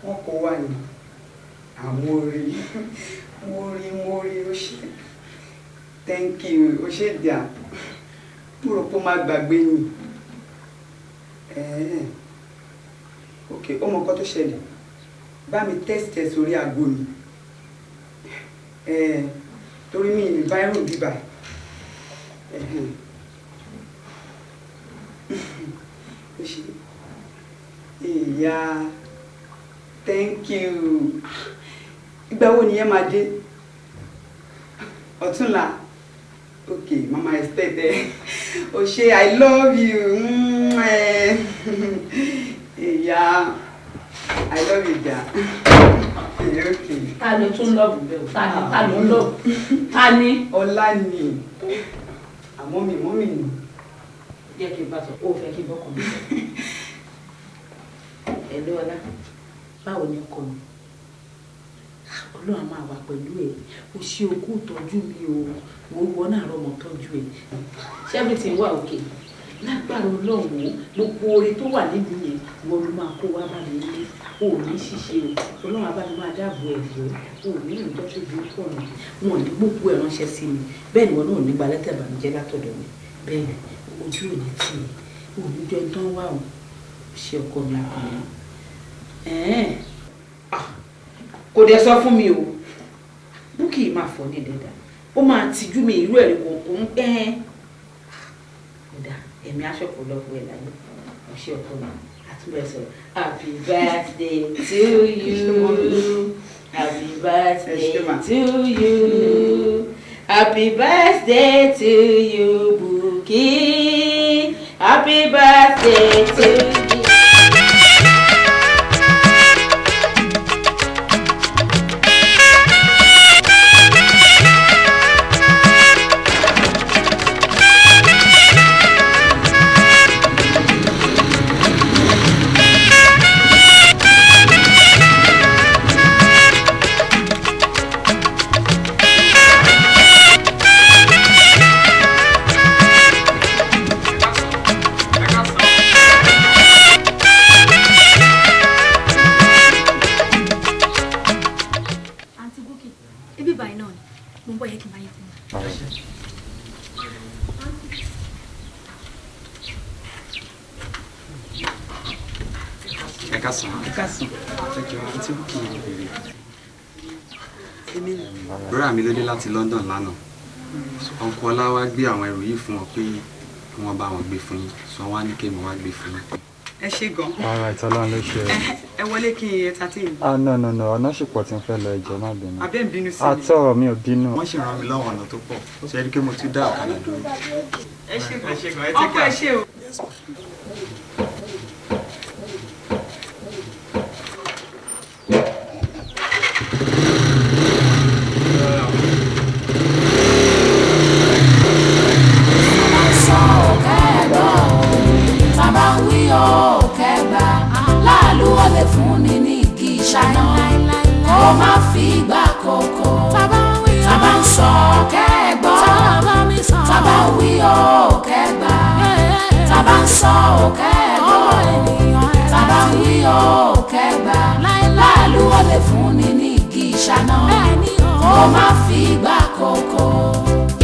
Wọ́n kó wà ní àwọn orí mo rí mo rí o ṣe, thank you o ṣe dà. Mo rò pé ó máa gbàgbé ni. Ok, ó mọ nǹkan tó ṣẹlẹ̀, bá mi text ẹ sórí aago mi torí mi ní báírò bíbà. O ṣe ìyá, thank you. Ìgbà wo nìyẹn máa dé? Ọ̀túnla? Ok, mama expect ẹ. O ṣe, I love you. Ìyá, I love you ja. Okay. Ta ló tún love bẹ́ẹ̀ o? Ta ni, ta ló ń love? Ta ni? Ọlá ni. Àmọ́ mi mọ́mì ni. Jẹ́ kí n bá sọ, ó fẹ́ kí n bọ́kàn mi sọ. Ẹ̀lú ọlá, báwo ni ọkọ mi? Ọlọ́run máa wà pẹ̀lú ẹ̀. O ṣe okú tọ́jú mi o. Mo wọ náà rọmọ tọ́jú ẹ̀. Ṣé everything wà òkè? Lágbára Ọlọ́run o, gbogbo oore tó wà nílùú yẹn, ìwọ ló máa kó wá bá mi nílé. O ò ní ṣìṣe o. Ọlọ́run á bá mi máa dáàbò ẹ̀ bò ó. O ò ní ìrìnjọ́ tó bí pọ̀ nù. Wọn ò ní gbogbo ẹ̀ ránṣẹ́ sí mi. Bẹ́ẹ̀ ni wọn náà ò ní gba lẹ́tà ìbànújẹ́ látọ̀dọ̀ mi. Bẹ́ẹ̀ ni ojú ò ní tì í. O ò ní jọ ẹni tó ń wá o. Ṣé ọkọ mi akọni? Kò dẹ̀ sọ fún mi o. Búkì máa fọ́ ní ìdẹ́dà. Ó máa tijú mi irú ẹ̀rí kò kún ẹ́ẹ́. Kódà ẹ̀mí aṣọ́kù lọ́kù ẹ̀ láyé. Mo ṣe ọkọ mi. Àtúbọ̀ ẹ̀ sọ̀rọ̀. Happy birthday to you. Happy birthday to you. Happy birthday to you, Bukky. Happy birthday to you. Brother mi ló dé láti London lánàá. Uncle Ọlá wá gbé àwọn ẹrù yìí fún wọn pé kí wọ́n bá wọn gbé fún yín. So wọ́n wá ní kémi wá gbé fún yín. Ẹ ṣé gan. All right, Ọlọ́run ló ṣe. Ẹ wọlé kí n entertain. Ah, no no no, ọ̀nà sì pọ̀ tí n fẹ́ lọ, ìjọ má bínú. Abẹ́ ń bínú sí mi. Àtọ̀ mi ò bínú. Wọ́n sì ràn mí lọ́wọ́ ọ̀nà tó pọ̀. Ṣé rí pé mo tún dá ọ̀kadà dúró? Ẹ ṣé gan. Ọkọ ẹ ṣé o.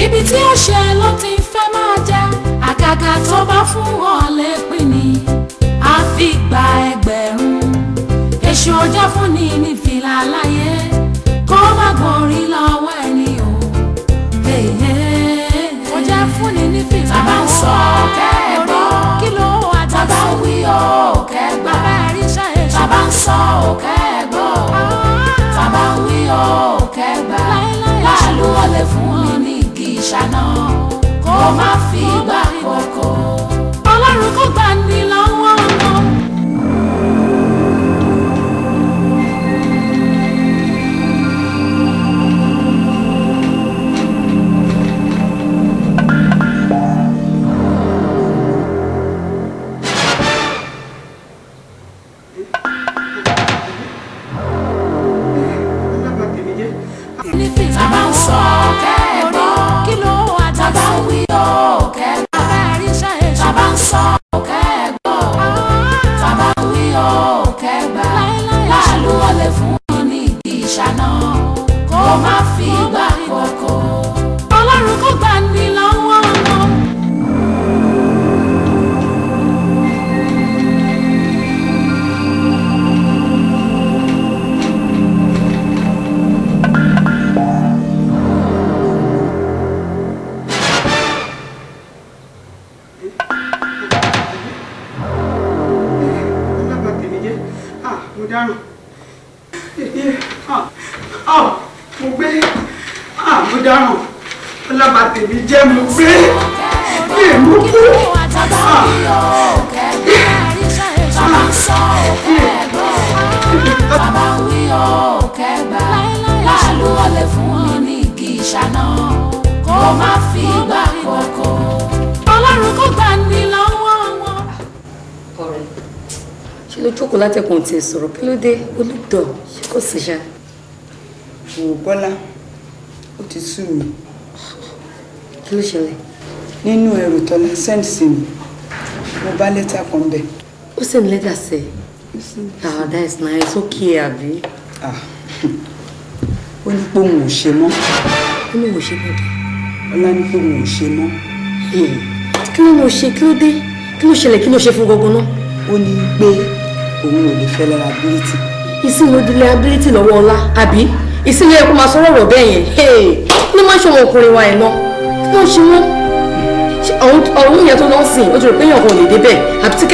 Ibi tí ó ṣe ló ti fẹ́ máa jẹ, àgàgà tó bá fún wọn lépin ni, a fi gba ẹgbẹ̀rún. Èṣù ọjọ́ fún ni ní fìlà láyé, kó má gbòrí lọ́wọ́ ẹni o. Ó jẹ́ fún ni ní fìlà. Tàbá ń sọ kẹ́gbọ́, kí ló wà tàbá ń wí ó kẹ́gbà. Tàbá ń sọ kẹ́gbọ́, tàbá ń wí ó kẹ́gbà. Láàlú ọ̀lẹ̀ fún ni ní igi ìṣáná, kó má fi gbà kókó. Ọlọ́run kò gbà ní lọ́wọ́ wọn. Tàbá ń sọ kẹ́gbọ́, kí ló wà tàbá ń wí ó kẹ́gbà. Mo gbé, mo dáràn, ọlọ́ba tèmi jẹ́ mo gbé, mo kú. Bàbá wí ó kẹgbà láàlú ọ̀lẹ̀ fún mi ní igi ìṣáná kó má fi gbà kókó. Ọlọ́run kò gbà ní lọ́wọ́ wọn. Ọ̀rẹ́, ṣe ló jókòó látẹ̀kùn tí ẹ sọ̀rọ̀, kí ló dé? Olùdọ̀ ṣé kò sí ṣá? Wò Bọ́lá, ó ti sú mi. Kí ló ṣẹlẹ̀? Nínú ẹrù Tọ́lá send sí mi, mo bá lẹ́tà kan bẹ̀. Ó send lẹ́tà sí ẹ? Ah, that is nice. Okay, àbí? Ah, ó ní pé òun ò ṣe mọ́. Ó ní òun ò ṣe mọ́. Ọlá ní pé òun ò ṣe mọ́. Kí ló ló ṣe? Kí ló dé? Kí ló ṣẹlẹ̀? Kí ló ṣe fún gbogbo náà? Ó ní pé òun ò lè fẹ́ liability. Ìsìn ló di liability lọ́wọ́ Ọlá, àbí? Ìsìn ló yẹ kó máa sọ̀rọ̀ ọ̀rọ̀ bẹ́ẹ̀ yẹn. Kí ló máa ń ṣe ọmọkùnrin wa ẹ̀ náà? Kí ló ń ṣe wọ́n? Ọ̀hún yẹn tó lọ́ sìn, ó ti rò pé èèyàn kan ò lè débẹ̀. Àbí tí